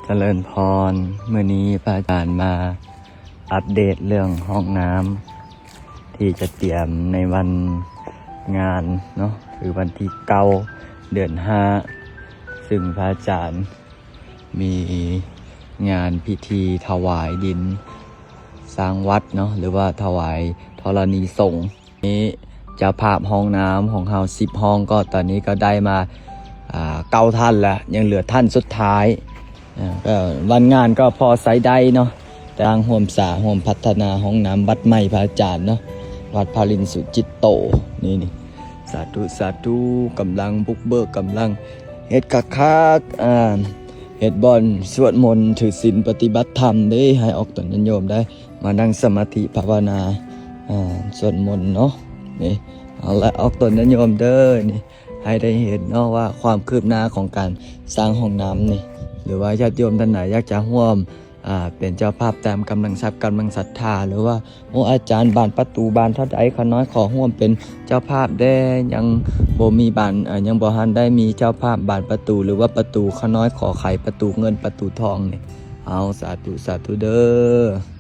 ຈະເລີນພອນ, ມື້ນີ້ພະອາຈານມາອັບເດດເລື່ອງຫ້ອງນ້ຳ ທີ່ຈະຕຽມໃນວັນງານເນາະ ຄືວັນທີເກົ້າ ເດືອນຫ້າ ຊຶ່ງພະອາຈານມີງານພິທີຖວາຍດິນສ້າງວັດເນາະ ຫຼືວ່າຖວາຍທໍລະນີສົງ. ນີ້ເຈົ້າພາບຫ້ອງນ້ຳຂອງເຮົາສິບຫ້ອງ ກໍຕອນນີ້ກໍໄດ້ມາ ອ່າ ເກົ້າທ່ານແລ້ວ, ຍັງເຫຼືອທ່ານສຸດທ້າຍ. ອ່າ ກໍວັນງານກໍພໍໃຊ້ໄດ້ເນາະ, ທາງຮ່ວມສາຮ່ວມພັດທະນາຫ້ອງນ້ຳວັດໃໝ່ພະອາຈານເນາະ, ວັດພະລິນສຸຈິດໂຕ. ນີ້ ນີ້ ສາທຸ ສາທຸ, ກຳລັງບຸກເບີກ, ກຳລັງເຮັດຄັກໆ ອ່າ ເຮັດບ່ອນສວດມົນຖືສິນປະຕິບັດທຳເດ້, ໃຫ້ອອກຕົນຍາດໂຍມໄດ້ມານັ່ງສະມາທິພາວະນາ ອ່າ ສວດມົນເນາະ. ນີ້ ເອົາລະ ອອກຕົນຍາດໂຍມເດີ. ນີ້ ໃຫ້ໄດ້ເຫັນເນາະວ່າຄວາມຄືບໜ້າຂອງການສ້າງຫ້ອງນ້ຳນີ້ ຫຼືວ່າຍາດໂຍມທ່ານໃດຢາກຈະຮ່ວມ ອ່າ ເປັນເຈົ້າພາບຕາມກຳລັງຊັບກຳລັງສັດທາ ຫຼືວ່າ ໂອ້ ອາຈານ ບານປະຕູບານເທົ່າໃດ ຂ້ານ້ອຍຂໍຮ່ວມເປັນເຈົ້າພາບແດ່, ຍັງບໍ່ມີບານ ອ່າ ຍັງບໍ່ທັນໄດ້ມີເຈົ້າພາບບານປະຕູ ຫຼືວ່າປະຕູ, ຂ້ານ້ອຍຂໍໄຂປະຕູເງິນປະຕູທອງນີ້. ເອົາ ສາທຸ ສາທຸເດີ.